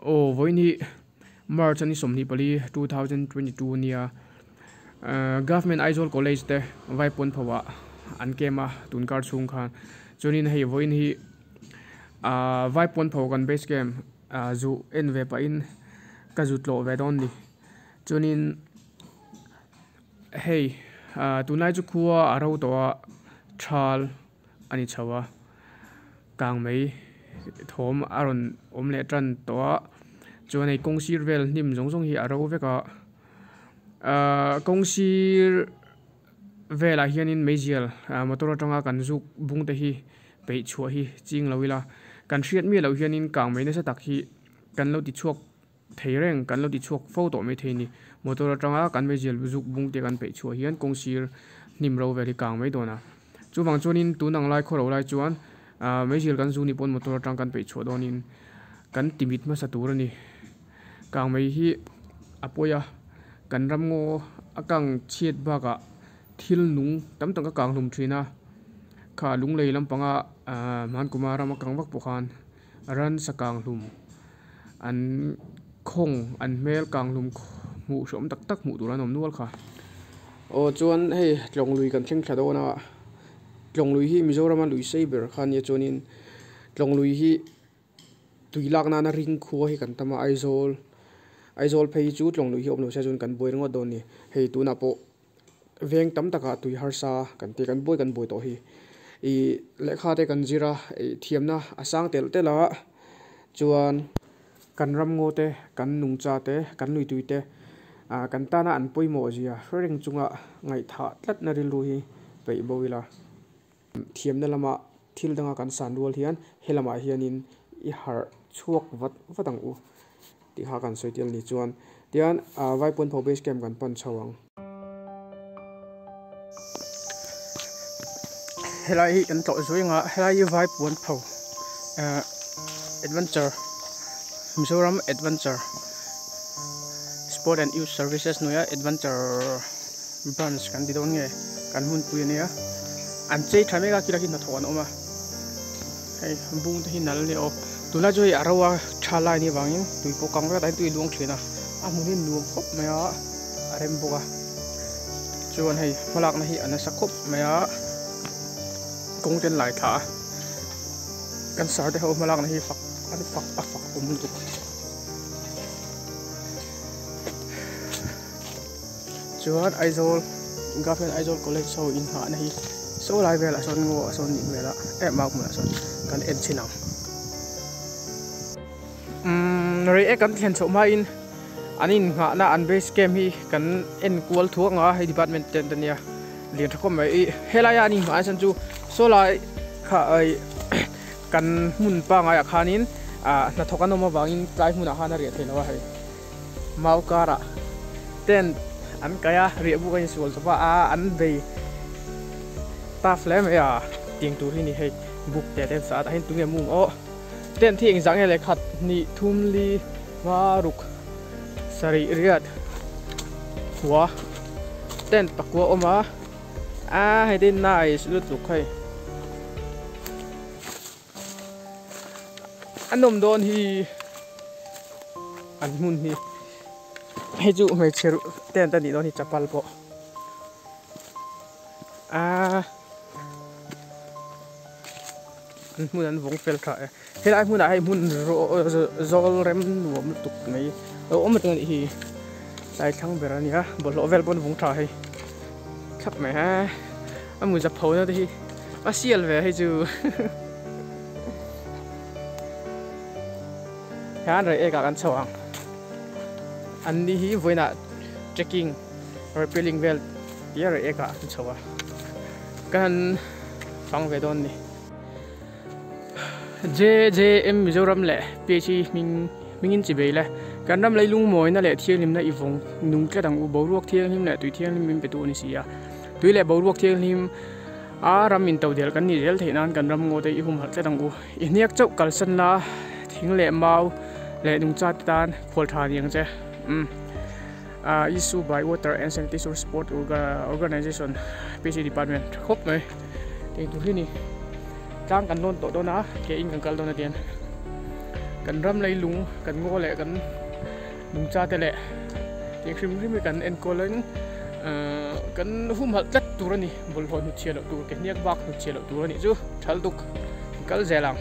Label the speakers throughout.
Speaker 1: Aw vawiin hi March a ni 24 2022 nia Government Aizawl College te Vaipawn pho ah an kem a tun kar chhung khan chuanin hei vawiin hi ahh Vaipawn pho kan base camp ah zu en ve pahin ka zu tlawh ve dawn a ni chuanin hei ah tunlai chu khua a ro tawh a thal a ni chho a kang mai thawm a rawn awm leh tan tawh a chuan hei kawng sir vel hnim zawng zawng hi a ro vek a ahh kawng sir velah hianin meizial ah motor atanga kan zuk bung te hi peih chhuah hi ching lo ila kan hriat miah loh hianin kang mai nasa tak hi kan lo ti chhuak thei reng kan lo ti chhuak fo tawh mai thei a ni motor atanga kan meizial zuk bung te kan peih chhuah hian kawng sir hnim ro vel hi kang mai dawn a chuvang chuanin tun ang lai khaw lo lai chuan ah meizial kan zu ni pawn motor atang kan peih chhuah dawnin kan ti mit hmasa tur a ni kang mai hi a pawi a kan ram ngaw a kang chhiat bakah thil nung tam tak a kang hlum thin a kha lunglei lampanga ah hmankum a ram a kang vak pawh khan ransa kang hlum. An khawng an hmel kang hlum hmuh hreawm tak tak hmuh tur an awm nual kha. Aw chuan hei tlawng lui kan thleng thla dawn a tlawng lui hi Mizoram a lui sei ber kha ania chuanin tlawng lui hi tui lak nana ring khua hi kan tam a Aizawl Aizawl phei hi chu tlawng lui hi awm lo se chuan kan buai ringawt dawn a ni hei tunah pawh veng tam takah tui harsa kan ti kan buai kan buai tawh hi ih lehkha te kan zir a ih thiamna a sang telh telh a chuan kan ram ngaw te kan nungcha te kan lui tui te ah kan tana an pawimawh zia hre reng chunga ngaihthah tlatna rilru hi peih bo ila thiamna lama thil danga kan san rual hian helamah hianin i harh chhuak vat vat ang u tih kha kan sawi tel ni chuan tian ah Vaipuanpho base camp kan pan chho ang.
Speaker 2: Helai hi kan tlawh zui anga helai hi Vaipuanpho ah adventure Mizoram adventure sport and youth services hnuaia adventure branch kan ti dawn nge kan hmunpui ania an chei tha mek a khilai khi hnathawh an awm a hei bung te hi nal ania aw tunlai chu hei a ro a tha lai anih avangin tui pawh kang vek a tui a luang thin a a hmun hi nuam khawp mai a a rem bawk a chuan hei hmalakna hi a nasa khawp mai a kawng te an lai thla a kan sir te ho hmalakna hi fak an fak a fak awm lutuk. Chuan Aizawl Government Aizawl College ho inhahna hi saw lai velah sawn ngaw ah sawn nih hmel a em a hmunah sawn kan en chhin ang. Umm rei ek kan thlen chhoh hmain an inhahna an base camp hi kan en kual thuak ang a hei department tent ania lian tha khawp mai ih helaia an inhah na chhan chu saw lai kha ih kan hmun pangaiah khanin ah hnathawk an awm avangin tlai hmunah khan a riah theih loh a hei. Mau karah tent an kaih a, riah buk a insual chawp a, aa an bei ta hle mai a, tiang tur hi ni hei buk te te an sa a tah hian tunge mum aw tent hi engzah nge le khat hnih thum li hma ruk sarih riat khua tent pakua a awm a aa hei te hi nice lutuk hei. A nawm dawn hi an hmun hi hei chu hmeichhe tent a nih dawn hi chapal pawh aaa an hmun an vawng fel tha e helai hmunah hei hmun zawl rem nuam lutuk mai a awm reng a nih hi tlai thlang ber a nia bawlhhlawh vel pawh an vawng tha hei thlap mai ha a mawza pho na te hi a sial ve hei chu hian rei ek ah kan chho ang an ni hi vawiinah trekking rappelling vel tia rei ek ah an chho a ka han fang ve dawn a ni.
Speaker 1: JJM Mizoram leh PHE hming hmingin chi bei le. Kan ram leilung mawina leh thianghlimna i vawng nung tlat ang u. Boruak thianghlim leh tui thianghlim min pe tu a ni si a. Tui leh boruak thianghlim a ram in to del kan nih zel theih nan kan ram ngaw te i humhalh tlat ang u. I hniak chauh kalsan la thing leh mau leh nungcha te tan khual tha ni ang che. Umm Issue by Water and Sanitation Support Organization PC Department tha khawp mai. Tih tur hi ni. Tlang kan lawn tawh dawn a ke in kan kal dawn a tian kan ram leilung kan ngaw leh kan nungcha te leh tih hrim hrim hi kan enkawl in kan humhalh tlat tur a ni bawlhhlawh hnutchhiah loh tur ke hniak bak hnutchhiah loh tur a nih chu thal tuk kal zel ang.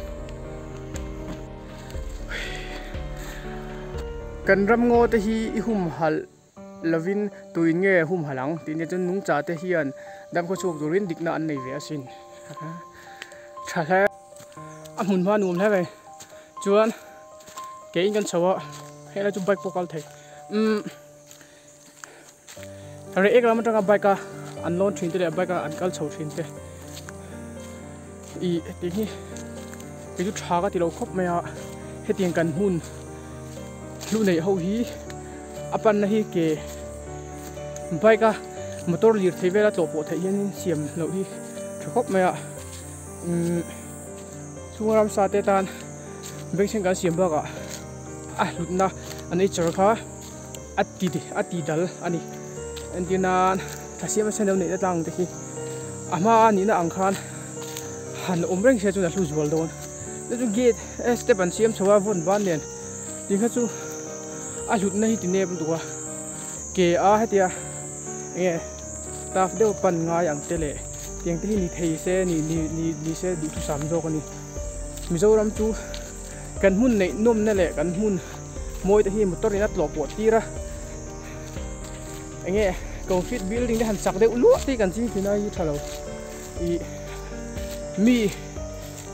Speaker 1: Kan ram ngaw te hi i humhalh lovin tuin nge humhalh ang tih nia chuan nungcha te hian damkhaw chhuak turin dikna an nei ve asin tha hle a hmun hma nuam hle mai chuan keiin kan chho a helai chu bike pawh kal thei umm reh ek lam atanga bike a an lawn thin te leh bike a an kal chho thin te ih hetiang hi kei chu tha ka ti lo khawp mai a hetiang kan hmun hlu neih ho hi a panna hi ke bike a motor lirthei vela tlawh pawh theih hian siam loh hi tha khawp mai a umm chhung ramsa te tan bengchheng kan siam bakah a hlutna a nature kha a ti a ti dal a ni entir nan thasiam a sen lo neihna tlang te hi a hma a nihna ang khan han awm reng sia chuan a hlu zual dawn chu chu gate step an siam chho a vawn ban nen tih kha chu a hlutna hi ti nep lutuk a ke a hetia enge taf deuh pan ngai ang te leh tiang te hi ni thei se ni ni ni ni se duhthusam zawk a ni Mizoram chu kan hmun neih nawmna leh kan hmun mawi te hi motor in a tlawh pawh tir a enge concrete building te han sak deuh luah te hi kan ching thin a hi tha lo ih mi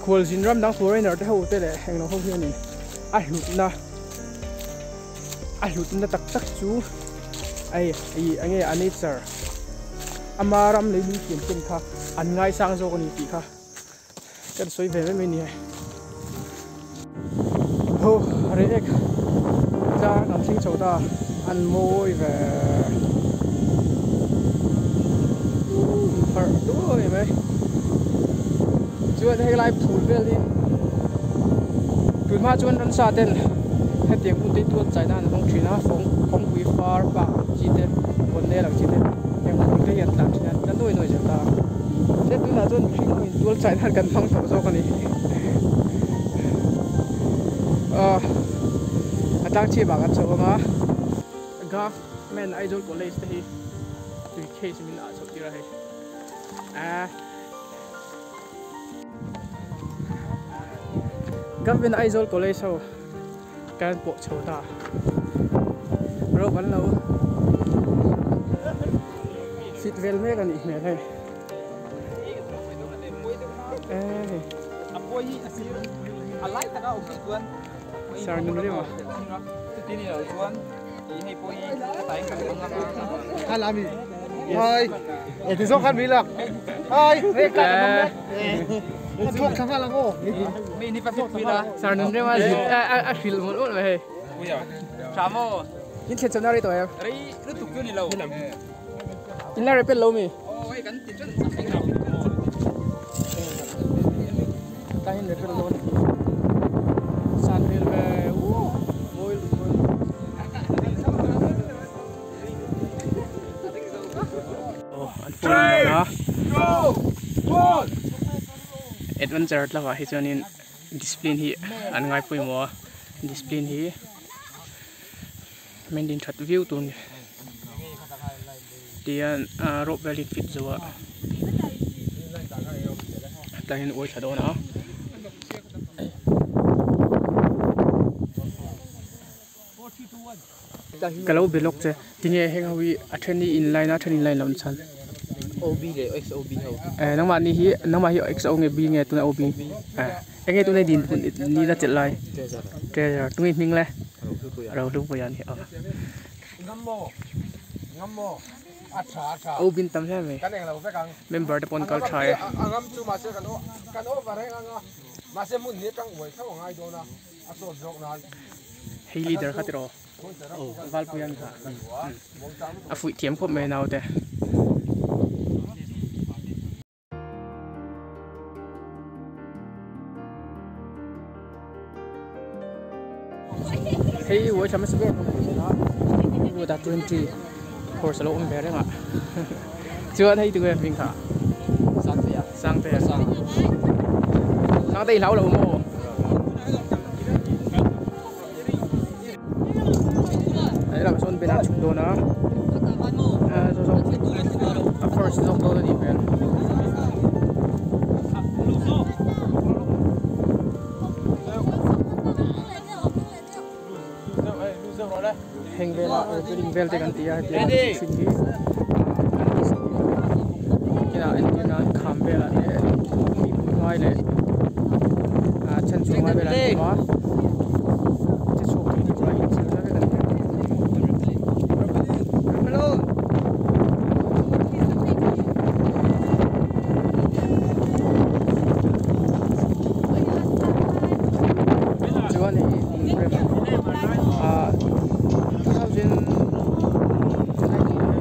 Speaker 1: khualzin ram dang foreigner te ho te leh englo ho hianin a hlutna a hlutna tak tak chu hei ih enge a nature ama ram leilung thiam ten kha an ngaisang zawk a ni tih kha. Kan sawi ve mai mai ni e. Ho reh ek tlang kan thleng chho ta an mawi ve harh duai mai chuan hei lai phul vel hi tunhma chuan ramsa ten hetiang hun te hi tual chai nan an hmang thin a fawng kawngpui far pak ang chi te vawn nel ang chi te heng phul te hi an tlan thin a an tla nuai nuai zel ta a. Hriat tunah chuan mihring ho in tual chai nan kan hmang tawh zawk a ni. Aw a tlang chhip ah kan chho ang a. Government Aizawl College te hi tui case min ah chhoh tir a hei. Ahh Government Aizawl College ho kan pawh chho ta. Rope an lo fit vel mek a nih hmel hei. Sir nung rema. Sir nung rema a hrilh mawlh mawlh mai hei. In thlen chawhna rei tawh em? In la repel lo mi? Ta hin repel lo ni. San hmel ve. Woo! Mawi lut mawi lut. Oh, an phone in a. Adventure tlakah hi chuanin discipline hi an ngai pawimawh a. Discipline hi Mendin that viau tur ni tihian rope vel hi fit zo a tlai hian uai thla dawn a ka lo be lawk che tinge heng ho hi a then hi in line a a then in line loh chhan
Speaker 3: OB leh XOB ho
Speaker 1: eh nangmah ni hi nangmah hi XO nge B nge tuna OB eh Enge tunei din hun ni la chelh lai treasure tunge hming le Rohlupuia a ni a O bin tam hle mai member te pawh an kal tha e.
Speaker 2: Hei leader kha tiraw Valpui an kha a fuih thiam khawp mai naute. Hei uai tha hmasa ber a 20 course alo awm ve reng a chuan hei tunge hming kha Sangtea Sangtea Sangtea i hlau lo maw hei lamah sawn bena chhuk dawn a a first zawk dawn a nih hmel. Heng vela repairing vel te kan ti a hetiang thin hi an ti sak kinah entir nan kham velah te mi pui ngai leh ah chhan chhuah ngai velah an awm a che chhuak thei tura inchhirna vek an ni a. Chuan hei ah 2019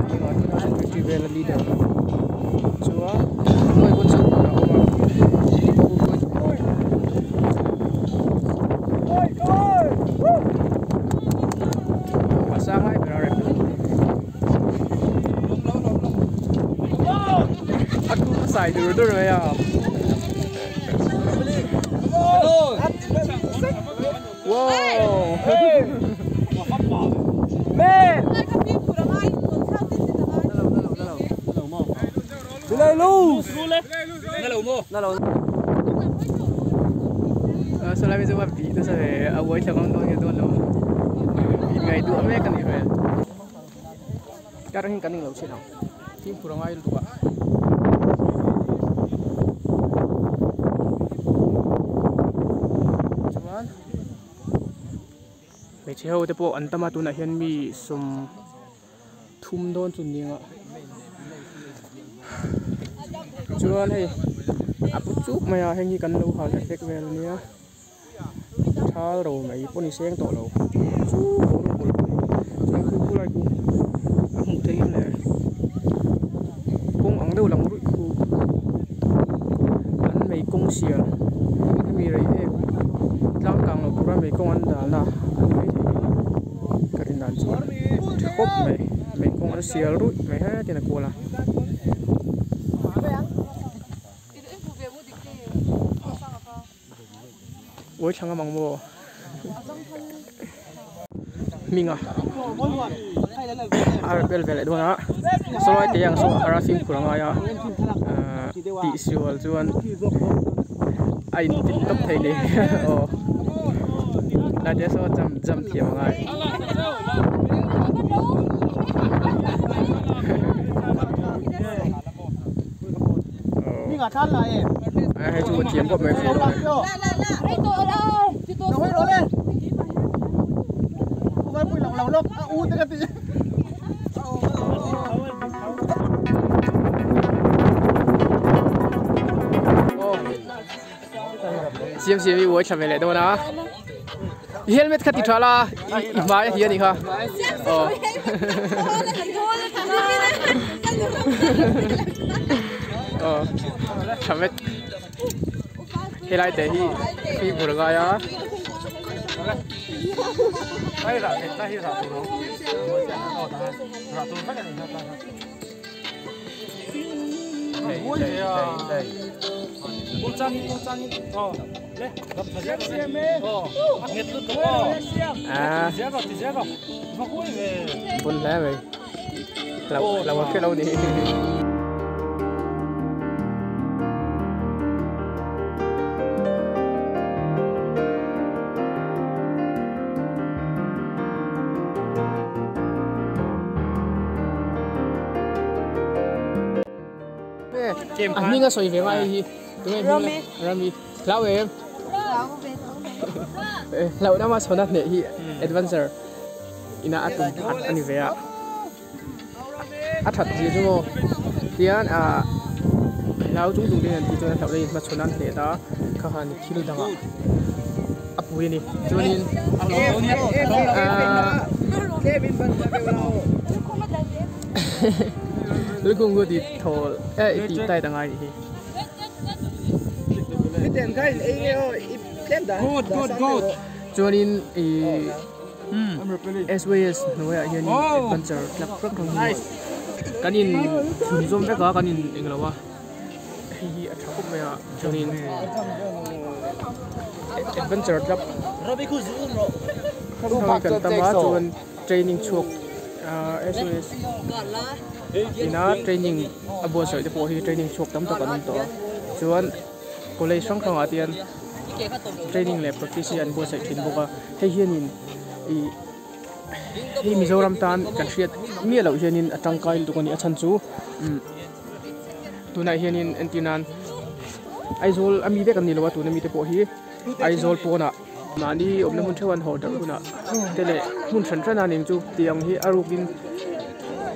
Speaker 2: 2020 vela leader chuan hnuai hun chu a awm a a sang lai ber a rem a a sai dur dur mai a wow man sau này bây giờ mà bị tôi sẽ ở cuối thằng con tôi tôi nó ngày đũa mấy cái này về các anh cái này lâu chưa nào phim của ngay luôn ạ chuan mấy chế hậu te pawh an tam a tunah hian mi sawm thum dawn chu nia chuan hei a put chuk mai a heng hi kan lo hal vek vel ania thal ro mai pawh ni seng tawh lo chu chuan khu khu lai khu a hmuh theih em le kawng ang deuh lang ruih khu an mei kawng sial hemi rei em tlang kang lo tura mei kawng an dahna a ni maithei ka rin dan chuan tha khawp mai mei kawng an sial ruih mai hetin a kual a. Ôi thằng bằng mồ mình à à bel về lại luôn á số lại tiền số ara sim của ngay à tỷ siêu chuan anh tin tốc thầy đi ồ là thế số trăm trăm thiểu ngay hay chú chiếm của mấy phụ chiếm chiếm đi uống chả về lại đâu đó helmet khát thịt la mai thì gì ha ờ chả thế này để hi hi vừa rồi á à buồn lẽ vậy là một cái lâu đi. À, mình có soi về mai gì? Rami. Rami. Lâu em. Lâu năm mà sau này hi adventure. Ina atum hat ani về ạ. At thật gì chứ mô. Tian à lâu chúng chúng đi thì cho nên đây mà sau này ta Kha khan thil dangah a pui a ni chuanin aaa lukhum khu tih thawl eh tih tight a ngai nih hi. Chuanin ihh SYS hnuaiah hianin adventure club hrang hrang hi kan in thlunzawm vek a kan in englo a. Hei hi a tha khawp mai a chuanin adventure club hrang hrang kan tam a chuan training chhuak ahh S O S ina training a buatsaih te pawh hi training chhuak tam tak an awm tawh a chuan college hrang hrangah te hian training leh practice hi an buatsaih thin bawk a hei hianin ih hei Mizoram tan kan hriat miah loh hianin a tangkai lutuk a ni a chhan chu umm. Tunah hianin entir nan Aizawl a mi vek an ni lo a tuna mite pawh hi Aizawl pawnah mahni awmna hmun theuh an haw darh hunah te leh hmun hran hran a ning chu tiang hi a rukin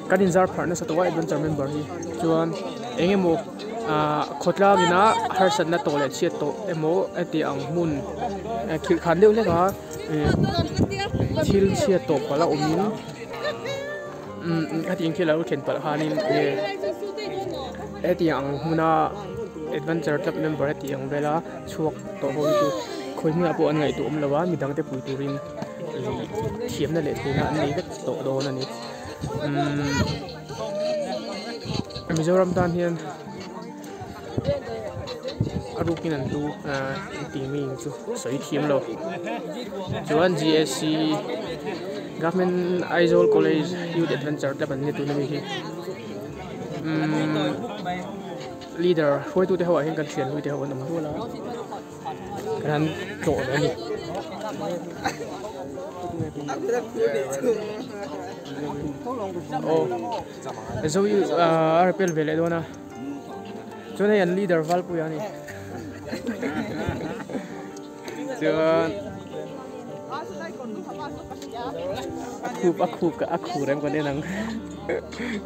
Speaker 2: kan inzar pharh nasa tawh a adventure member hi chuan eng emaw ah khawtlang ina harsatna tawh leh chhiat tawh emaw heti ang hmun khirh khan deuh hlek a thil chhiat tawh palh a awmin. Umm hetiang thil alo thlen palh khanin nge hetiang ang hmuna adventure club member heti ang vela chhuak tawh ho hi chu khawi hmunah pawh an ngaihtuah awm lo a midang te pui turin ih thiamna leh theihna an nei vek tawh dawn a ni umm Mizoram tan hian a rukin an hlu ahh tih mi chu sawi thiam lo chuan G S C government Aizawl college youth adventure club an nia tuna mi hi umm leader hruaitu te ho ah hian kan thian hlui te ho an awm nual a kan han tlawh ve a ni. Aw Zoe ahh a repel ve leh dawn a. Chuan hei an leader Valpuia a ni. Chuan a khup a khup a khur em kan en ang.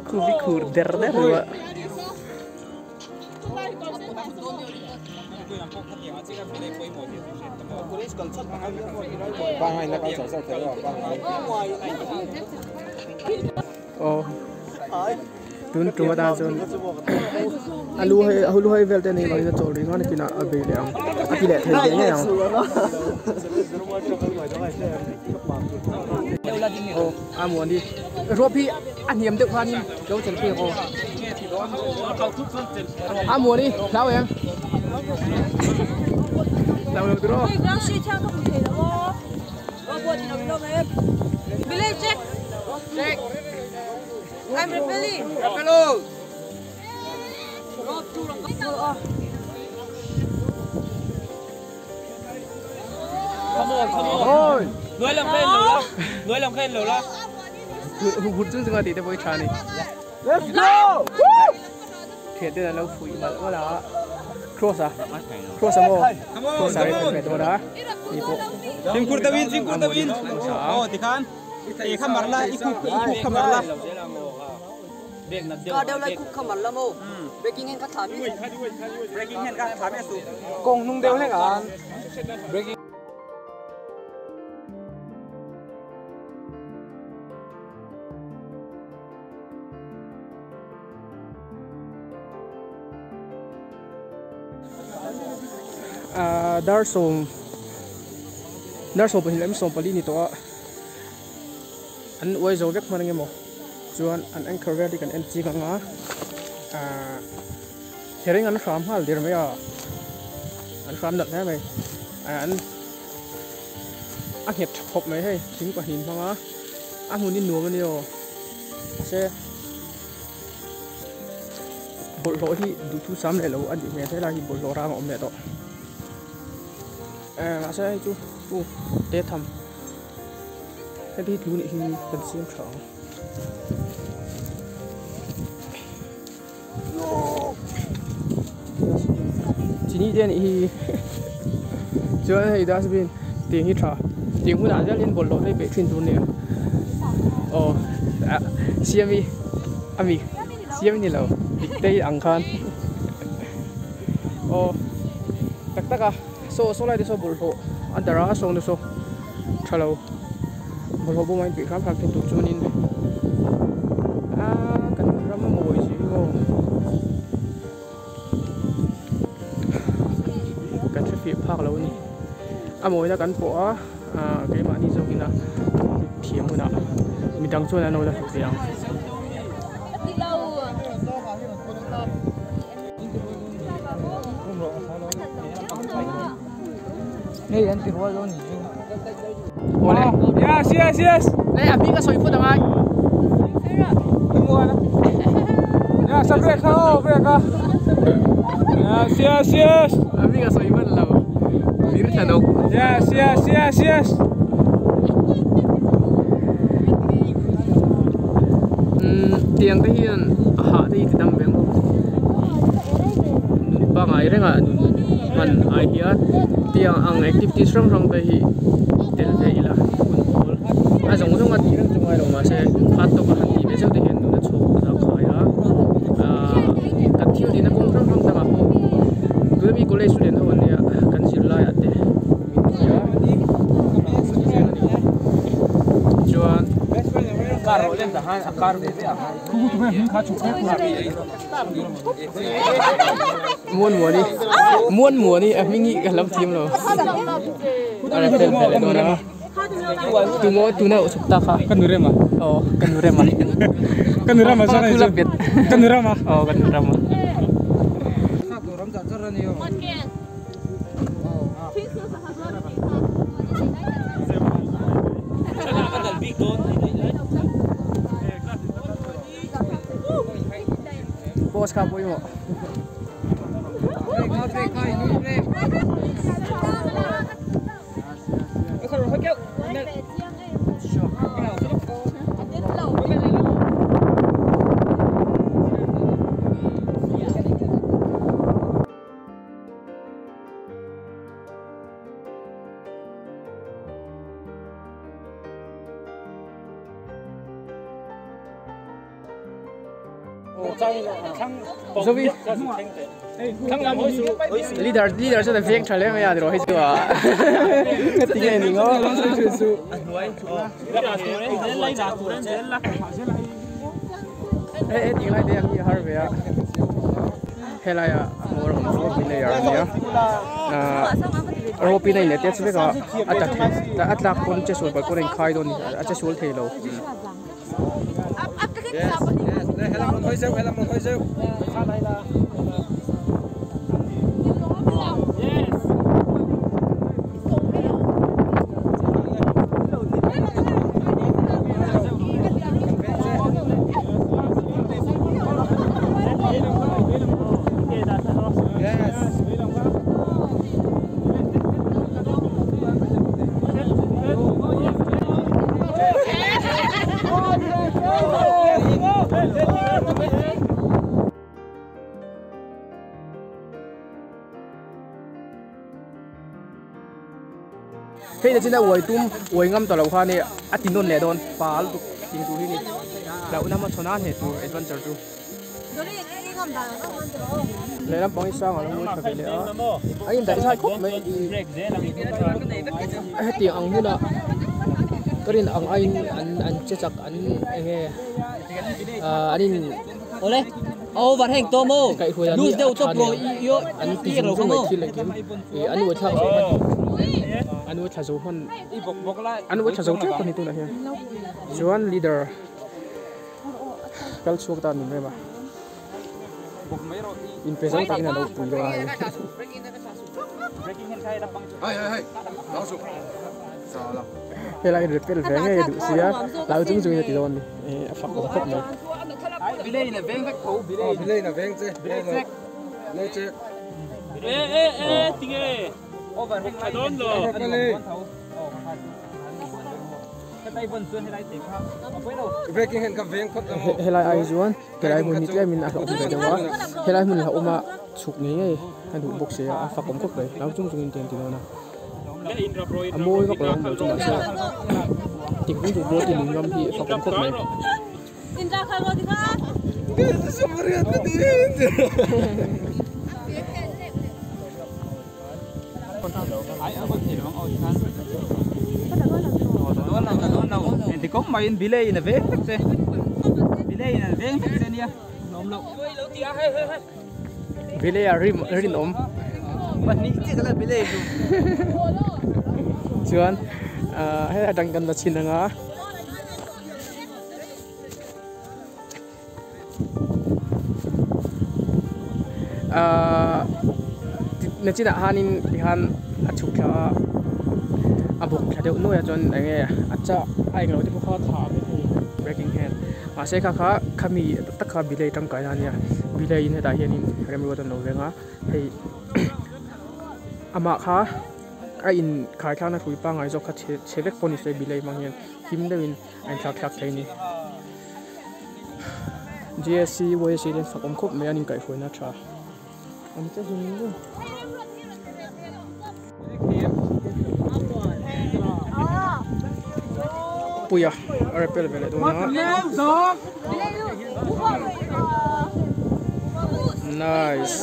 Speaker 2: Khup hi khur der der lo a. Aw. Tun tum atan chuan a lu hei a lu hei vel te a nei lovin a chawl ringawt a kinah a bei leh ang a ti leh thei ve ngei ang aw a muan hi ruap hi a hniam deuh khanin lo chelh pui ang aw a muan hi hlau em hlau lo tur aw.
Speaker 4: I'm repelling.
Speaker 2: Repelo.
Speaker 3: Come on, come on. Nói lòng khen lâu lắm. Nói lòng khen lâu lắm.
Speaker 2: Hụt chung chunga tih te pawh hi tha a ni.
Speaker 3: Let's go!
Speaker 2: Thian ten an lo fuih malh malh a. Cross a. Cross a maw? Cross a rei ve dawn a. Hei pawh.
Speaker 3: Fimkhur deuhin, fimkhur deuhin. Aw tikhan. I kha mar la, i khup i khup kha mar la.
Speaker 4: Ka deuh lai khup kha mar la maw? Breaking hand kha thla mi.
Speaker 3: Breaking hand kha thla mi a su.
Speaker 2: Kawng hnung deuh hlek an. Breaking. Ah dar sawm dar 22 leh 14 ni tawh a. An uai zo vek hman angemaw chuan an anchor vel hi kan en chik ang a ahh hereng an hram nghal der mai a an hram nalh hle mai ah an a nghet tha khawp mai hei thing pahnih hmang a a hmun hi nuam a ni aw mahse bawlhhlawh hi duhthu sam leh lo a nih hmel helai hi bawlhhlawh rang a awm leh tawh eh mahse hei chu u te tham. Heti hi tlu nih hi kan siam tha ang. Chini te anih hi chuan hei dustbin tiang hi tha tiang hunah zel hian bawlhhlawh te hi peih thin tur ania aw ah siami ami siami ni lo dik te ang khan aw tak tak a. Saw saw lai te saw bawlhhlawh a darh a sawng te saw tha lo bawlhhlawh bawm a inpih hram hram thin tur chuanin aaa kan ram a mawi zia hi aw kan hre fiah phak lo a ni a mawina kan pawh a aaa keimahni zawkin a thiam hunah midang chuan an lo la hmu ve ang.
Speaker 3: Yes, yes, yes.
Speaker 2: Leh a hming a sawi phawt angai.
Speaker 3: Yes, a break kha aw, break a. Yes, yes, yes.
Speaker 2: A hming a sawi hman lo. Vir thla nawk.
Speaker 3: Yes, yes, yes, yes.
Speaker 2: Umm tiang te hian a hah te hi ti dam ve ang aw. Nun pangai rengah nun hman ai hian tiang ang activities hrang hrang te hi tel ve ila hun pawl a zawng zawng a tih reng chu ngai lo mahse a tawp a han tih ve zeuh te hian nun a chhuak zau khai a ahh kan thil tihna kawng hrang hrang dangah pawh tuna mi college student ho an nia kan zirlaiah te min ti a chuan Muan muani muan muani a hming hi ka lam thiam lo a rep fel fel dawn a tumaw tuna uh chhuk ta kha
Speaker 3: Ka nu rem a
Speaker 2: aw ka nu rem a
Speaker 3: Ka nu rem a chuan
Speaker 2: a bet
Speaker 3: Ka nu rem a
Speaker 2: aw ka nu rem a. Post kha pawimawh. Zovi leader leader chuan a veng tha hle mai a tiraw hei chu a tinge ni ngawt hei heti lai te hian mi a har ve a helai ah a hmawr awm chu player a nia ahh rope in a in attach vek a a tla thei a tlak pawn che sual palh pawn a inkhai dawn a ni a che sual thei lo. Hei na chin a uai tum uai ngam ta lo kha ni a ti nawn leh dawn pa lutuk tih tur hi ni hlauhna hmachhawn a hneh tur adventure chu. Lehlam pang hi sang a lo ngawi tha ve leh a a indaih zai khawp mai hetiang ang huna ka rin ang aiin an an che chak an eng nge ah an in
Speaker 4: Awle over heng tawh maw
Speaker 2: kaihhruai an
Speaker 4: loose
Speaker 2: hi
Speaker 4: deuh
Speaker 2: a tha
Speaker 4: tawp
Speaker 2: nen
Speaker 4: rawh i aw
Speaker 2: an ti
Speaker 4: i
Speaker 2: zung
Speaker 4: lo
Speaker 2: zung
Speaker 4: kha
Speaker 2: mai
Speaker 4: maw
Speaker 2: thil engkim ih an uaithlak zawh hman an uaithla zo hman an uaithla zo tep a ni tunah hian chuan leader. Kal chhuak ta min rem a inpe zo takin a lo pui dawn a hei. Helai in repel ve ngei a duh sia lau chung chungin a ti dawn a ni a fak awm khawp mai. Helai ai chuan helai hmun hi tlemin a hlauhawm ve deuh a helai hmun hlauhawm a chhuk ngei ngei a duh bawk sia a fak awm khawp mai hlau chung chungin te an ti dawn a a mawi vak lo ang chu mahse thingkung chu mawi ti lui ngam hi a fak awm khawp mai.
Speaker 3: Ai a thei lo ang aw tikhan. Aw ta dawn lo ta dawn lo. Engti kawng maiin bilei in a veng vek che. Bilei in an veng vek che nia. Hlawm loh.
Speaker 2: Bilei a rim rinawm.
Speaker 3: Pahnih chiah ka la bilei duh.
Speaker 2: Chuan hei atang kan la chhin anga. Ahh nachinah khanin tikhan a chhuk thla a a bawk thla deuh nuai a chuan eng nge a chah a englo te pawh kha a tha mai thei breaking hand mahse kha kha khami tak kha bilei tangkai na ania bilei in hetah hianin remruat an lo veng a hei amah kha a in khai thlakna hrui pangngai zawk kha chhe chhe vek pawh ni se bilei hmang hian him deuhin a inthlak thlak thei a ni. GSC YSC te an fak awm khawp mai a an inkaihhruaina a tha a ni chiah hlim hle. Puia a repel ve leh dawn a nice.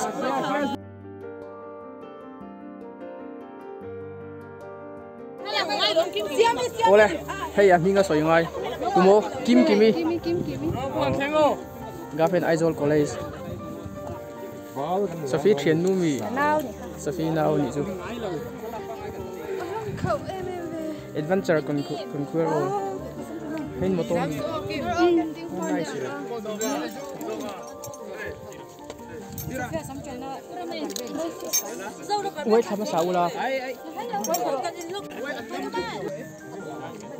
Speaker 2: Awle hei a hming a sawi ngai tumaw Kim Kimi Girlfriend Aizawl College Sophie thian nu mi Sophie nau nih chu Adventure kan khuar aw hei motor mi nice Uai thla hmasa ula.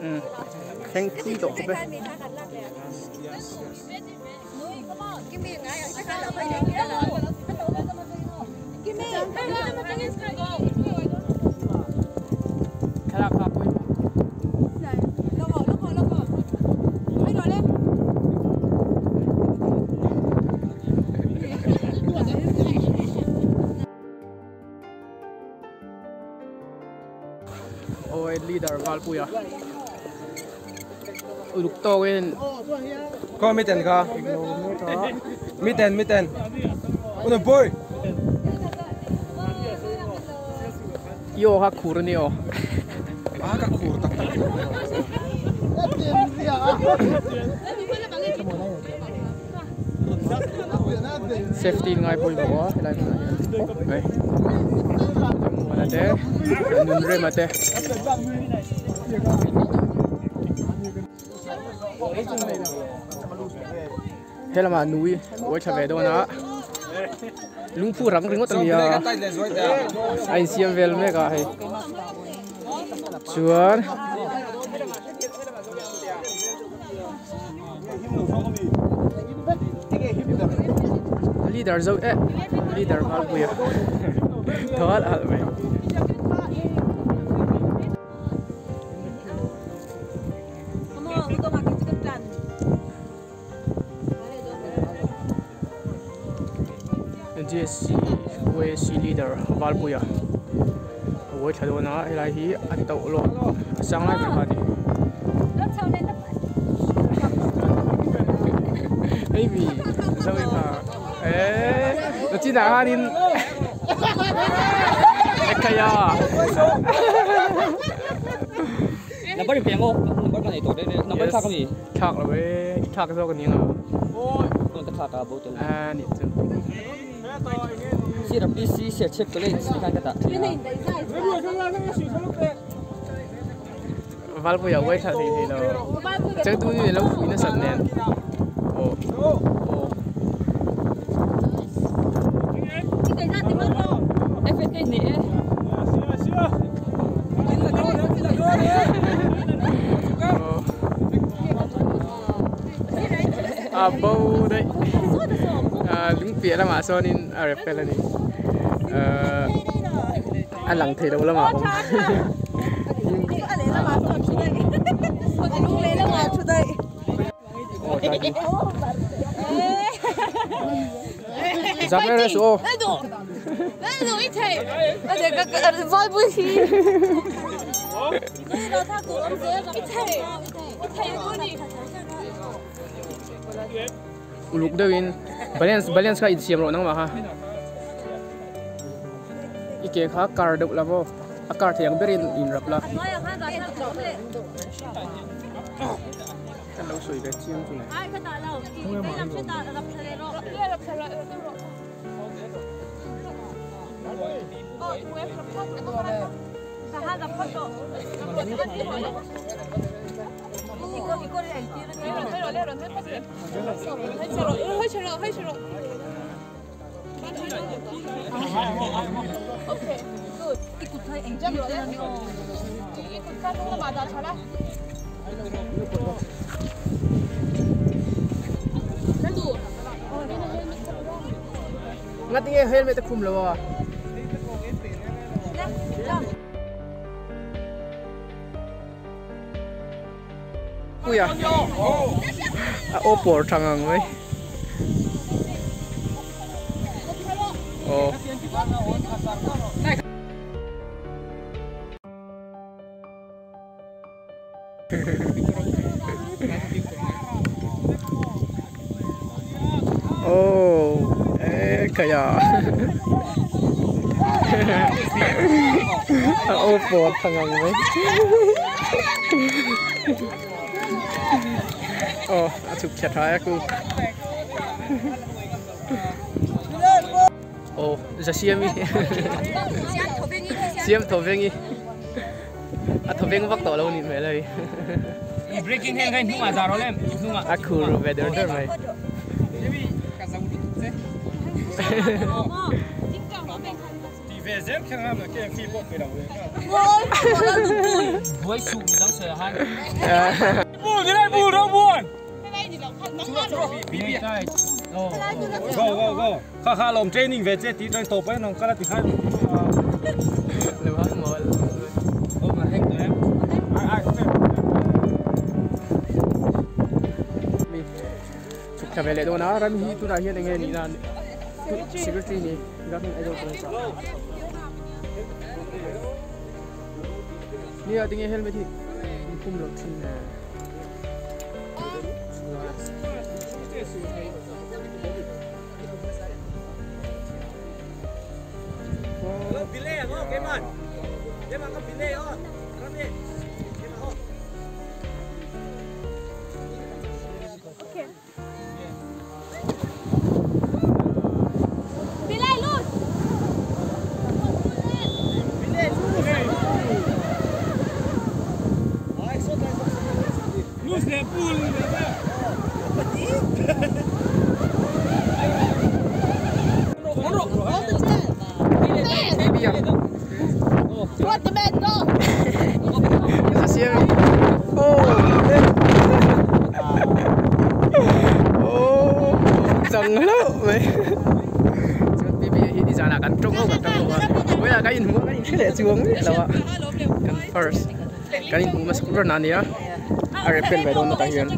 Speaker 2: Um thleng thui tawh khawp e. Thlalak kha pawimawh. Awi leader Valpuia uluk tawkin
Speaker 5: Khaw miten kha miten miten una boy
Speaker 2: I aw kha khur a ni aw.
Speaker 5: A ka khur tak tak.
Speaker 2: Safety ngai pawimawh a helai hmunah hian khawp mai. Muana te Nunrema te. He lamah nui uai tha ve dawn a lungphu rang ringawt a ni a a insiam vel mek a hei chuan leader zo eh leader Valpuia thaw alh alh mai. GSC YSC leader Valpuia a uai thla dawn a helai hi a tauh lawk a sang lai ber kha a ni hei mi zoe kha eee nachinah khanin ekhaya.
Speaker 4: Number in pe ang aw number ka nei tawh deuh deuh number thlak ami
Speaker 2: thlak lo e i thlak zawk ani ang
Speaker 4: a ka thlak a bo tel
Speaker 2: a nih chu
Speaker 4: sir PC Serchhip college ti khan ka dah
Speaker 2: Valpuia uai thla thei thei lo changtu ni lo pui nasat nen aw aw A bo daih lung piah lamah sawnin a repel a ni a lang thei lo lamah a awm. Zak reng reng suh aw. Uluk deuhin balance balance kha insiam rawh nangmah kha. I ke kha kar deuh la maw. A kar thei ang berin in rap la. Kan lo sawi ve chiang chu le. Ngatinge helmet a khum lo a. Puia a aw pawr thang ang mai. Aw. Oh, eh kaya. A aw pawr thang ang mai. Oh, a chụp chặt hai cô. Oh, za siam i. Siam tho veng i. A tho veng vak tawh lo ni hmel hei.
Speaker 3: Breaking hand kai hnungah za rawh lem hnungah.
Speaker 2: A khur ru ve der der mai.
Speaker 5: Ti ve zel kher ngam lo kem fi pawh pe lo ve.
Speaker 3: Buai suh mi dang sawi han.
Speaker 5: Bul ni lai bul ro buan. Go go go. Kha kha lawm training ve che tih chuan tawp pahin an kal a ti khan.
Speaker 2: Lo ha mawl.
Speaker 5: Awm a hek tawh em. Ai ai
Speaker 2: Mi chhuk thla ve leh dawn a ram hi tunah hian enge nihna secretary ni government Aizawl province ah. Nia tinge helmet hi in khum loh thin le. Kan first kan in hmuh hmasa ber na ania a repel ve dawn tah hian.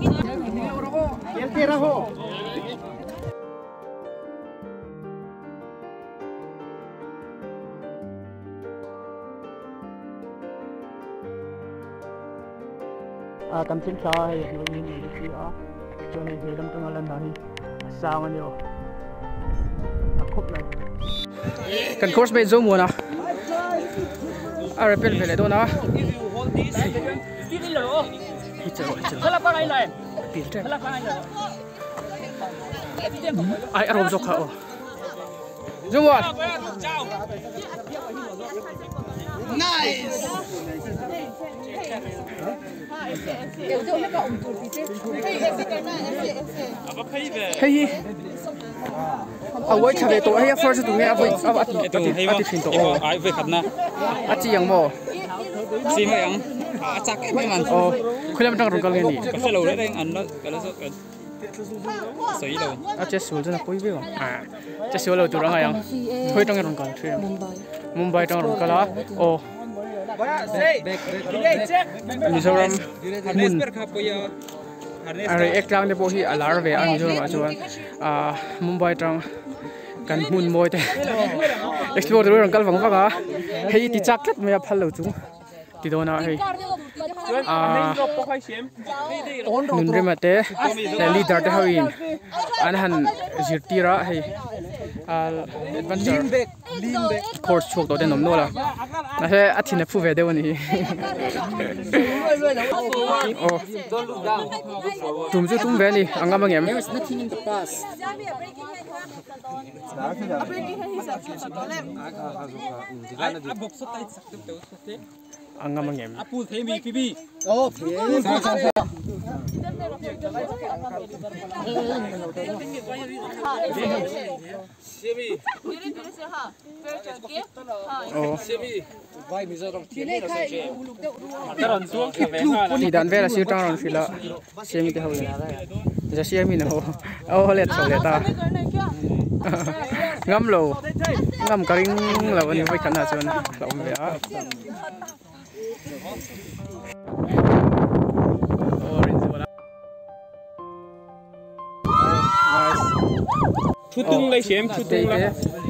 Speaker 2: A kan thil thla hei hnuai in ni si a chuan hei lam tanga lan dan hi a sang a ni aw a khawp mai. Kan course mate zo muan a a repel ve leh dawn a hei chalo hei chalo pil tep ai a rawm zawk kha aw zo muan.
Speaker 3: Nice.
Speaker 2: Hei hi a uai tha ve tawh hei a first tu nge a vawi a ti a ti thin tawh aw
Speaker 3: ai vawi khat na
Speaker 2: a chi ang maw
Speaker 3: chi mai ang a chak em em an
Speaker 2: aw khawi lam atang rawn kal nge ni
Speaker 3: ka hre lo reng reng an la ka la zawt sawi lo
Speaker 2: a che sual chuan a pawi viau ang che sual lo tur a ngai ang khawi atang nge rawn kal thin Mumbai atang rawn kal a aw Mizoram hmun a reiek tlang te pawh hi a lar ve a Mizoram ah chuan ahh Mumbai atang kan hmun mawi te explore tur rawn kal vang vang a hei ti chak tlat mai a phal lo chung ti dawn a hei ahh nunrema te leh leader te ho in an han zirtir a hei ahh adventure. Course chhuak tawh te an awm nual a mahse a thin a phu ve deuh a ni hi aw tum chu tum ve a ni a ngam ang em. A ngam ang em. Tih dan vel a sir tang rawn hrilh a siami te ho in za siami na ho aw let chho leh ta ngam lo ngam ka ring lo a ni vawikhat na chuan a awm ve a.
Speaker 5: Thu tung lai hriam thu tung la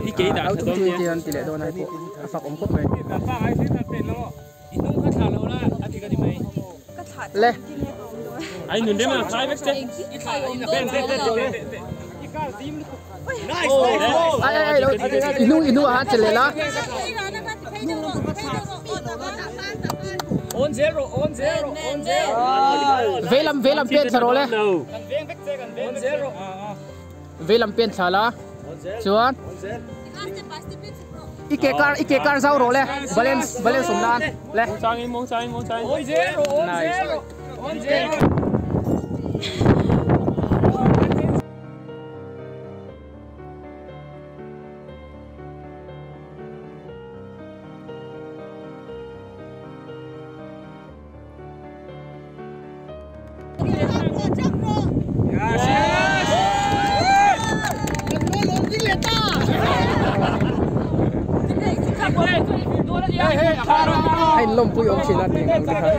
Speaker 5: i kei dah tha dawn nia.
Speaker 2: An ti leh dawn ai pawh a fak awm khawp mai. Le.
Speaker 5: Ai nun rem a khai vek che.
Speaker 2: Ai ai ai lo i hnung i hnung ah che leh la. Veilam veilam pen thla rawh le. Veilam pen thla la chuan i ke kar i ke kar zau rawh le balance balance awm nan le. Nice. A in lawmpui awm thin a tih ang te kha.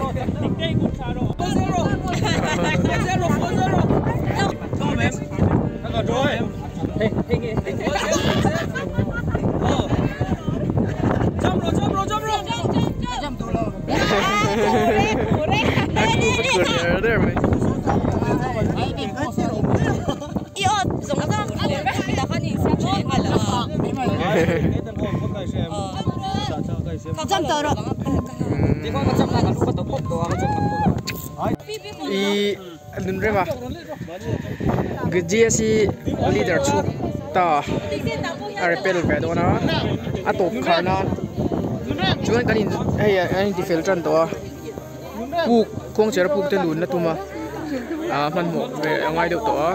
Speaker 2: I nun rema GSC leader chhuk ta a repel ve dawn a a tawp khar nan chuan kan in hei an inti fel tan tawh a puk kawngchera puk te lun na tum a ah hmanhmawh ve a ngai deuh tawh a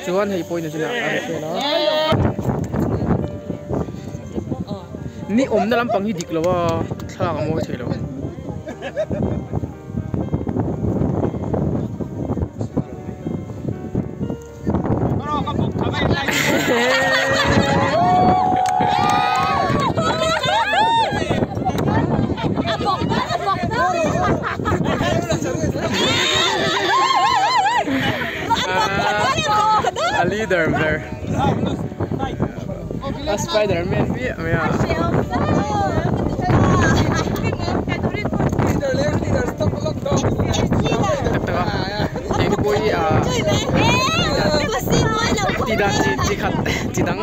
Speaker 2: chuan hei pawhin a zinah a repel a ni awmna lampang hi dik lo a thlalak a mawi thei lo. A leader ber a spiderman miah mai a. Ti dan chi chi khat chi dang.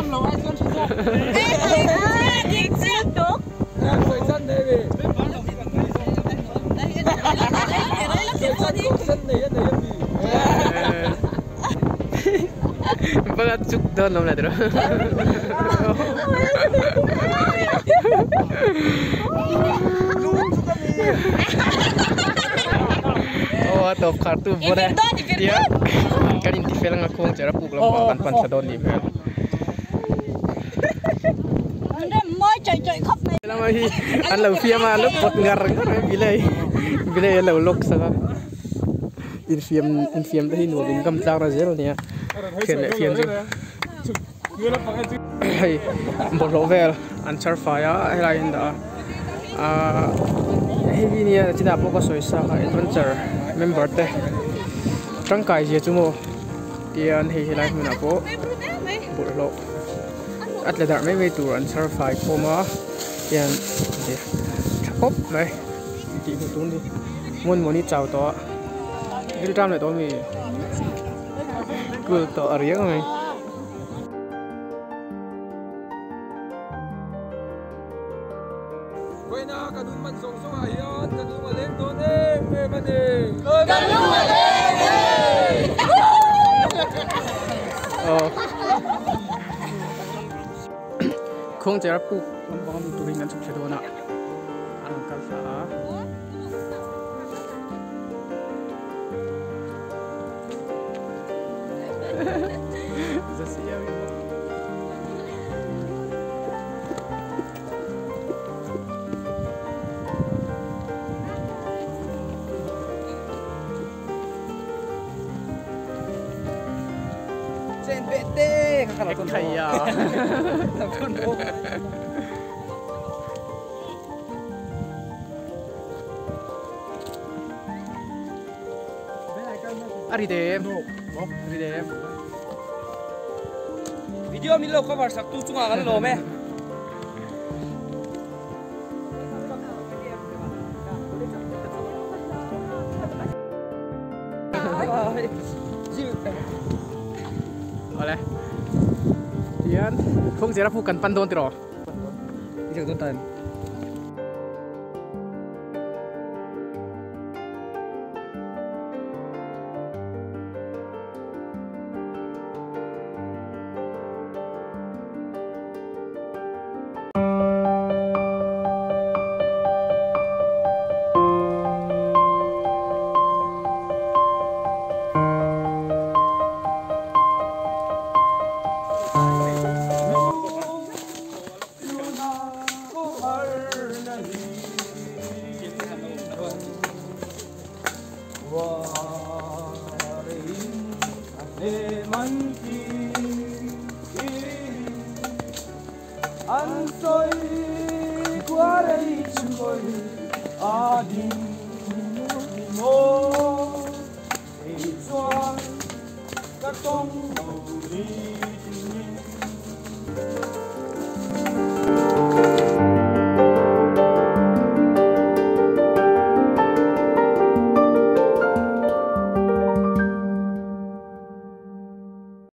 Speaker 2: Banga chuk dawn lo la tiraw. Aw a tawp khar tu bawr e tia kan inti fel anga khuang chera puk lam pawh kan pan thla dawn nih hmel. Lama hi an lo fiam a an lo pawt ngar ngar mai bilai bilai an lo lock sak a infiam infiam te hi nuam in kam tlak na zel ania thian leh fiam chu hei bawlhhlawh vel an char fai a helai an dah a ahh hei hi nia chinah pawh ka sawi sa kha adventure member te tangkai zia chu maw tian hei helai hmunah pawh bawlhhlawh a tla darh mai mai tur an char fai khawm a tian tha khawp mai tih hmuh tur a ni hmun mawni chau tawh a thil ṭam leh tawh ami kul tawh a riang mai.
Speaker 5: zawng zawngah hian kan lung a leng dawn em em a ni. Kan lung a leng e!
Speaker 2: Khuangchera puk lampang a lut turin kan chhuk thla dawn a, a rawn kal thla a. A ri dem a ri dem.
Speaker 4: Video min lo cover sak tu chungah kan lawm e.
Speaker 2: Awle. Tihian khawng zira puk kan pan dawn tiraw?
Speaker 3: Ni dawn tan.